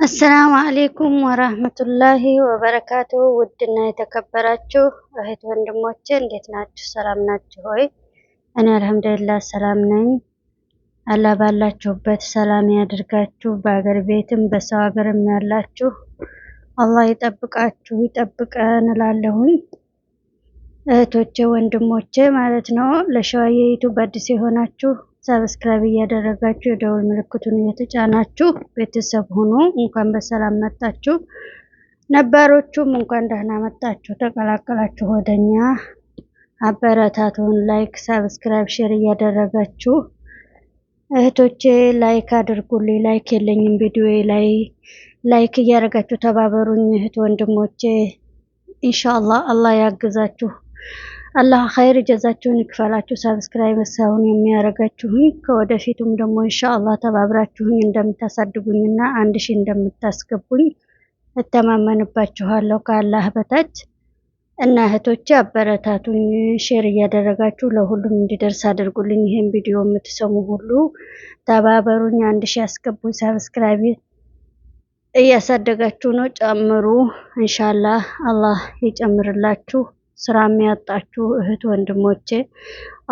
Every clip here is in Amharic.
السلام عليكم ورحمة الله وبركاته። ውድና የተከበራችሁ እህት ወንድሞቼ እንዴት ናችሁ? ሰላም ናችሁ ሆይ? እኔ الحمد لله ሰላም ነኝ። አላህ ባላችሁበት ሰላም ያድርጋችሁ። በአገር ቤትም በሰው ሀገርም ያላችሁ አላህ ይጠብቃችሁ ይጠብቀን እላለሁኝ። እህቶቼ ወንድሞቼ ማለት ነው። ለሸዋዬ ዩቱብ አዲስ የሆናችሁ subscribe እያደረጋችሁ የደውል ምልክቱን እየተጫናችሁ ቤተሰብ ሁኑ። እንኳን በሰላም መጣችሁ። ነባሮቹም እንኳን ደህና መጣችሁ፣ ተቀላቀላችሁ ወደኛ። አበረታቱን። Like፣ subscribe፣ share እያደረጋችሁ እህቶቼ like አድርጉልኝ። Like የለኝም ቪዲዮ ላይ፣ like እያደረጋችሁ ተባበሩኝ እህት ወንድሞቼ። ኢንሻአላህ አላህ ያግዛችሁ። አላህ ኸይር ጀዛችሁን ይክፈላችሁ። Subscribe ሰውን የሚያደርጋችሁኝ ከወደፊቱም ደግሞ ኢንሻአላህ ተባብራችሁኝ እንደምታሳድጉኝና 1000 እንደምታስገቡኝ እተማመንባችኋለሁ ከአላህ በታች። እና እህቶቼ አበረታቱኝ፣ share እያደረጋችሁ ለሁሉም እንዲደርስ አድርጉልኝ። ይህን ቪዲዮ የምትሰሙ ሁሉ ተባበሩኝ፣ 1000 ያስገቡኝ። Subscribe እያሳደጋችሁ ነው፣ ጨምሩ። ኢንሻአላህ አላህ ይጨምርላችሁ። ስራ የሚያጣችሁ እህት ወንድሞቼ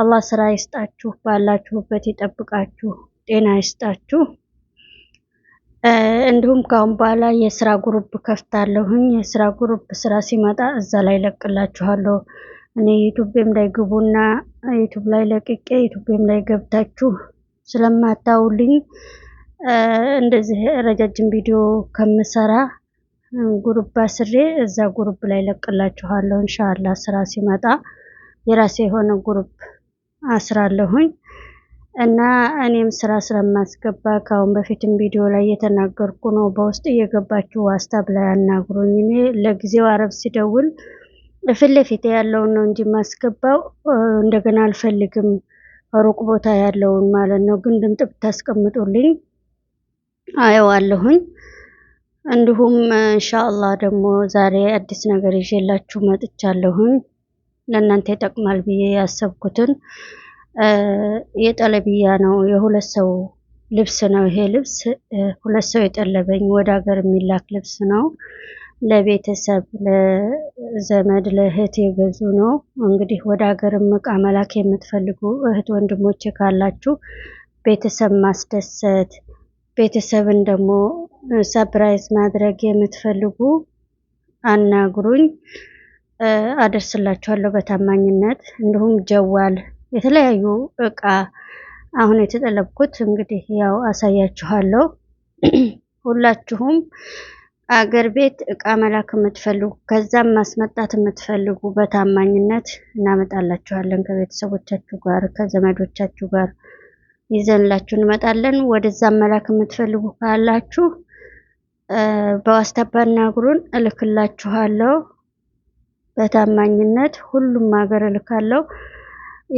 አላህ ስራ ይስጣችሁ፣ ባላችሁበት ይጠብቃችሁ፣ ጤና ይስጣችሁ። እንዲሁም ካሁን በኋላ የስራ group ከፍታለሁኝ። የስራ group ስራ ሲመጣ እዛ ላይ ለቅላችኋለሁ። እኔ ዩቱቤም ላይ ግቡና ዩቱብ ላይ ለቅቄ ዩቱቤም ላይ ገብታችሁ ስለማታውልኝ እንደዚህ ረጃጅም ቪዲዮ ከምሰራ group አስሬ እዛ group ላይ ለቅላችኋለሁ። ኢንሻአላህ ስራ ሲመጣ የራሴ የሆነ group አስራለሁኝ። እና እኔም ስራ ስለማስገባ ከአሁን በፊትም ቪዲዮ ላይ እየተናገርኩ ነው። በውስጥ እየገባችሁ ዋስታብ ላይ አናግሩኝ። እኔ ለጊዜው አረብ ሲደውል ፊት ለፊት ያለውን ነው እንጂ የማስገባው እንደገና አልፈልግም፣ ሩቅ ቦታ ያለውን ማለት ነው። ግን ድምጥ ብታስቀምጡልኝ አየዋለሁኝ። እንዲሁም ኢንሻአላህ ደግሞ ዛሬ አዲስ ነገር ይዤላችሁ መጥቻለሁኝ። ለእናንተ ይጠቅማል ብዬ ያሰብኩትን የጠለብያ ነው። የሁለት ሰው ልብስ ነው። ይሄ ልብስ ሁለት ሰው የጠለበኝ ወደ ሀገር የሚላክ ልብስ ነው። ለቤተሰብ ለዘመድ ለእህት የገዙ ነው። እንግዲህ ወደ ሀገርም እቃ መላክ የምትፈልጉ እህት ወንድሞቼ ካላችሁ ቤተሰብ ማስደሰት ቤተሰብን ደግሞ surprise ማድረግ የምትፈልጉ አናግሩኝ፣ አደርስላችኋለሁ በታማኝነት። እንዲሁም جوال የተለያዩ እቃ አሁን የተጠለብኩት እንግዲህ ያው አሳያችኋለሁ። ሁላችሁም አገር ቤት እቃ መላክ የምትፈልጉ ከዛም ማስመጣት የምትፈልጉ በታማኝነት እናመጣላችኋለን። ከቤተሰቦቻችሁ ጋር ከዘመዶቻችሁ ጋር ይዘንላችሁ እንመጣለን። ወደዛም መላክ የምትፈልጉ ካላችሁ በዋስታፕ አናግሩን፣ እልክላችኋለሁ። በታማኝነት ሁሉም ሀገር እልካለሁ።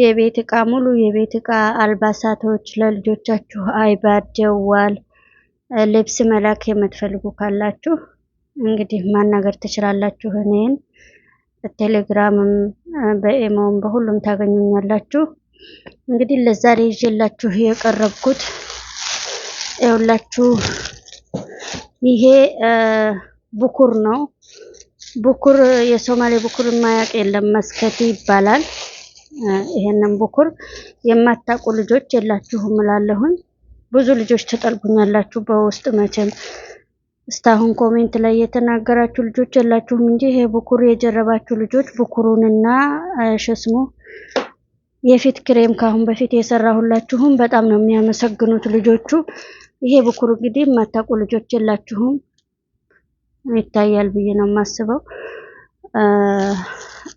የቤት እቃ ሙሉ የቤት እቃ አልባሳቶች፣ ለልጆቻችሁ አይባድ፣ ጀዋል፣ ልብስ መላክ የምትፈልጉ ካላችሁ እንግዲህ ማናገር ትችላላችሁ። እኔን በቴሌግራምም በኢሞም በሁሉም ታገኙኛላችሁ። እንግዲህ ለዛሬ ይዤላችሁ የቀረብኩት ይኸውላችሁ ይሄ ብኩር ነው። ብኩር የሶማሌ ብኩር የማያውቅ የለም፣ መስከቲ ይባላል። ይሄንን ብኩር የማታውቁ ልጆች የላችሁም እላለሁኝ። ብዙ ልጆች ትጠልቡኛላችሁ በውስጥ መቼም እስካሁን comment ላይ የተናገራችሁ ልጆች የላችሁም እንጂ ይሄ ብኩር የጀረባችሁ ልጆች ብኩሩንና ሸስሞ የፊት ክሬም ካሁን በፊት የሰራሁላችሁም በጣም ነው የሚያመሰግኑት ልጆቹ። ይሄ ብኩር እንግዲህ የማታውቁ ልጆች የላችሁም፣ ይታያል ብዬ ነው የማስበው።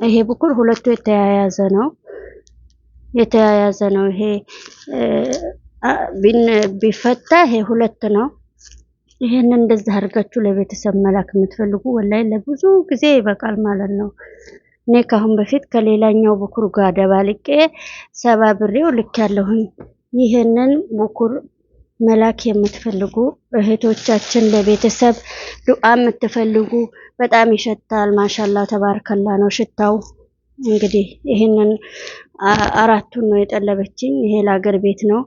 ይሄ ብኩር ሁለቱ የተያያዘ ነው የተያያዘ ነው። ይሄ ቢፈታ ይሄ ሁለት ነው። ይሄንን እንደዛ አድርጋችሁ ለቤተሰብ መላክ የምትፈልጉ ወላይ ለብዙ ጊዜ ይበቃል ማለት ነው። እኔ ካሁን በፊት ከሌላኛው ብኩር ጋር ደባልቄ ሰባ ብሬው ልክ ያለሁኝ። ይህንን ብኩር መላክ የምትፈልጉ እህቶቻችን ለቤተሰብ ዱዓ የምትፈልጉ በጣም ይሸታል። ማሻላ ተባርከላ ነው ሽታው። እንግዲህ ይህንን አራቱን ነው የጠለበችኝ። ይሄ ለሀገር ቤት ነው።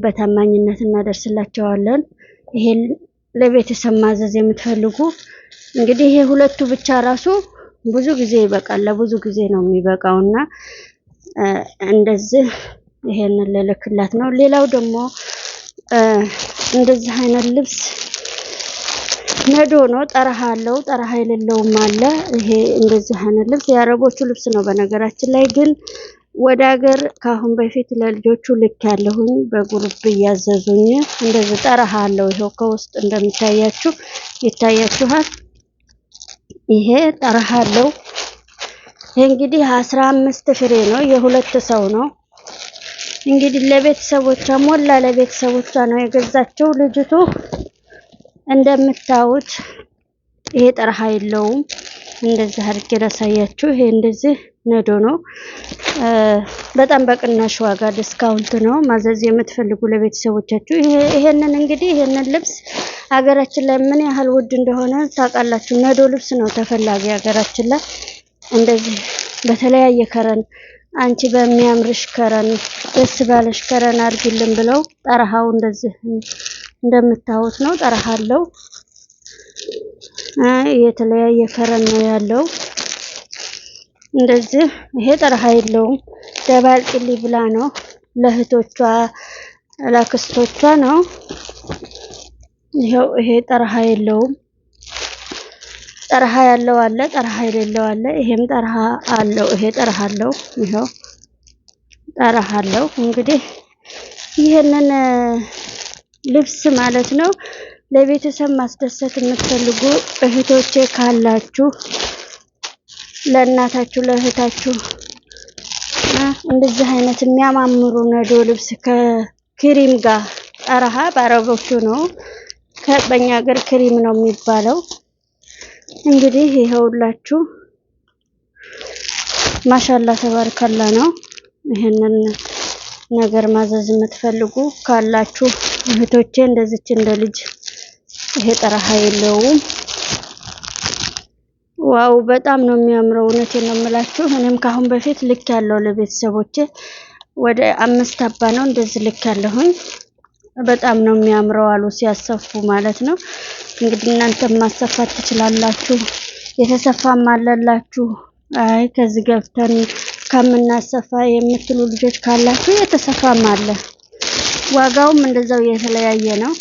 በታማኝነት እናደርስላቸዋለን። ይሄን ለቤተሰብ ማዘዝ የምትፈልጉ እንግዲህ ይሄ ሁለቱ ብቻ ራሱ ብዙ ጊዜ ይበቃል። ለብዙ ጊዜ ነው የሚበቃውና እንደዚህ ይሄንን ልልክላት ነው። ሌላው ደግሞ እንደዚህ አይነት ልብስ ነዶ ነው። ጠረሃ አለው፣ ጠረሃ የሌለውም አለ። ይሄ እንደዚህ አይነት ልብስ የአረቦቹ ልብስ ነው። በነገራችን ላይ ግን ወደ ሀገር ከአሁን በፊት ለልጆቹ ልክ ያለሁኝ በ group እያዘዙኝ እንደዚህ ጠረሃ አለው። ይኸው ከውስጥ እንደሚታያችሁ ይታያችኋል። ይሄ ጠረሃ አለው። ይሄ እንግዲህ 15 ፍሬ ነው። የሁለት ሰው ነው። እንግዲህ ለቤተሰቦቿ ሞላ ለቤተሰቦቿ ነው የገዛቸው ልጅቱ። እንደምታዩት ይሄ ጠረሃ የለውም። እንደዚህ አድርጌ ላሳያችሁ። ይሄ እንደዚህ ነዶ ነው። በጣም በቅናሽ ዋጋ discount ነው። ማዘዝ የምትፈልጉ ለቤተሰቦቻችሁ ይሄንን እንግዲህ ይሄንን ልብስ ሀገራችን ላይ ምን ያህል ውድ እንደሆነ ታውቃላችሁ። ነዶ ልብስ ነው ተፈላጊ ሀገራችን ላይ። እንደዚህ በተለያየ ከረን አንቺ በሚያምርሽ ከረን ደስ ባለሽ ከረን አድርጊልን ብለው ጠረሃው እንደዚህ እንደምታዩት ነው። ጠረሃ አለው። የተለያየ ከረን ነው ያለው። እንደዚህ ይሄ ጠረሃ የለውም። ደባልቅሊ ብላ ነው ለእህቶቿ ለአክስቶቿ ነው። ይሄው ይሄ ጠረሃ የለውም። ጠረሃ ያለው አለ፣ ጠረሃ የሌለው አለ። ይሄም ጠረሃ አለው። ይሄ ጠረሃ አለው። ይሄው ጠረሃ አለው። እንግዲህ ይሄንን ልብስ ማለት ነው ለቤተሰብ ማስደሰት የምትፈልጉ እህቶቼ ካላችሁ ለእናታችሁ ለእህታችሁ እንደዚህ አይነት የሚያማምሩ ነዶ ልብስ ከክሪም ጋር ጠረሃ በአረቦቹ ነው፣ በእኛ ሀገር ክሪም ነው የሚባለው። እንግዲህ ይኸውላችሁ ማሻላ ተባርከላ ነው። ይሄንን ነገር ማዘዝ የምትፈልጉ ካላችሁ እህቶቼ እንደዚች እንደ ልጅ ይሄ ጠረሃ የለውም። Wow በጣም ነው የሚያምረው። እውነቴን ነው የምላችሁ። እኔም ካሁን በፊት ልክ ያለው ለቤተሰቦቼ ወደ 5 አባ ነው እንደዚህ ልክ ያለሁኝ። በጣም ነው የሚያምረው አሉ ሲያሰፉ ማለት ነው። እንግዲህ እናንተም ማሰፋት ትችላላችሁ። የተሰፋም አለላችሁ። አይ ከዚህ ገብተን ከምናሰፋ የምትሉ ልጆች ካላችሁ የተሰፋም አለ። ዋጋውም እንደዛው የተለያየ ነው።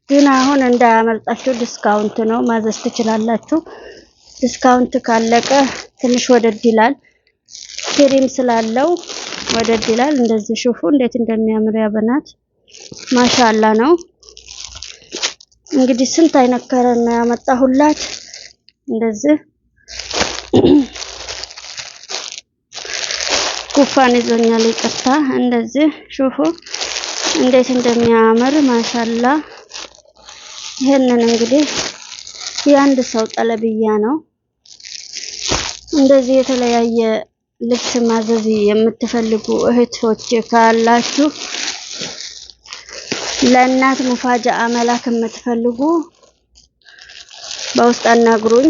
ግን አሁን እንዳያመልጣችሁ discount ነው፣ ማዘዝ ትችላላችሁ። Discount ካለቀ ትንሽ ወደድ ይላል። ክሪም ስላለው ወደድ ይላል። እንደዚህ شوفوا እንዴት እንደሚያምር ያበናት ማሻላ ነው። እንግዲህ ስንት አይነት ከረን ነው ያመጣሁላት። እንደዚህ ጉፋን ይዞኛል ይቅርታ። እንደዚህ شوفوا እንዴት እንደሚያምር ማሻላ። ይሄንን እንግዲህ የአንድ ሰው ጠለብያ ነው። እንደዚህ የተለያየ ልብስ ማዘዝ የምትፈልጉ እህቶች ካላችሁ ለእናት ሙፋጃአ መላክ የምትፈልጉ በውስጥ አናግሩኝ፣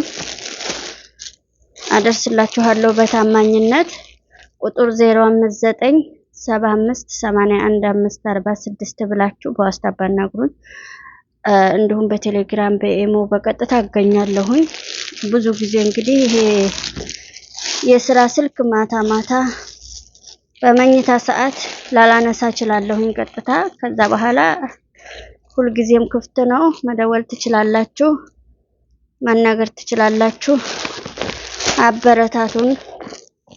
አደርስላችኋለሁ በታማኝነት። ቁጥር 059 75 81 546 ብላችሁ በዋትስአፕ አናግሩኝ። እንዲሁም በቴሌግራም በኤሞ በቀጥታ አገኛለሁኝ። ብዙ ጊዜ እንግዲህ ይሄ የስራ ስልክ ማታ ማታ በመኝታ ሰዓት ላላነሳ እችላለሁኝ ቀጥታ። ከዛ በኋላ ሁልጊዜም ክፍት ነው፣ መደወል ትችላላችሁ፣ ማናገር ትችላላችሁ። አበረታቱን።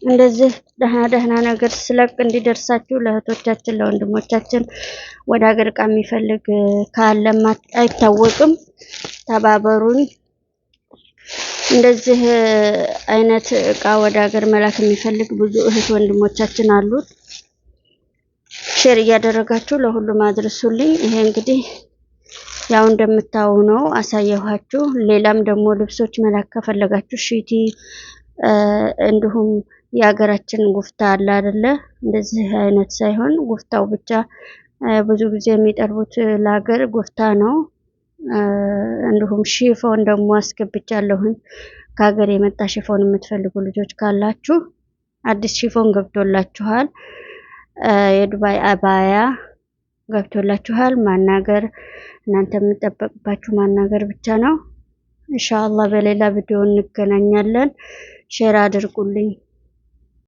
እንደዚህ ደህና ደህና ነገር ስለቅ እንዲደርሳችሁ ለእህቶቻችን ለወንድሞቻችን ወደ ሀገር እቃ የሚፈልግ ካለም አይታወቅም፣ ተባበሩን። እንደዚህ አይነት እቃ ወደ ሀገር መላክ የሚፈልግ ብዙ እህት ወንድሞቻችን አሉት። Share እያደረጋችሁ ለሁሉም አድርሱልኝ። ይሄ እንግዲህ ያው እንደምታዩ ነው አሳየኋችሁ። ሌላም ደግሞ ልብሶች መላክ ከፈለጋችሁ ሺቲ፣ እንዲሁም የሀገራችን ጉፍታ አለ አይደለ? እንደዚህ አይነት ሳይሆን ጉፍታው ብቻ ብዙ ጊዜ የሚጠርቡት ለሀገር ጉፍታ ነው። እንዲሁም chiffon ደግሞ አስገብቻለሁኝ። ከሀገር የመጣ chiffon የምትፈልጉ ልጆች ካላችሁ አዲስ chiffon ገብቶላችኋል። የዱባይ አባያ ገብቶላችኋል። ማናገር እናንተ የሚጠበቅባችሁ ማናገር ብቻ ነው። ኢንሻአላህ በሌላ ቪዲዮ እንገናኛለን። Share አድርጉልኝ።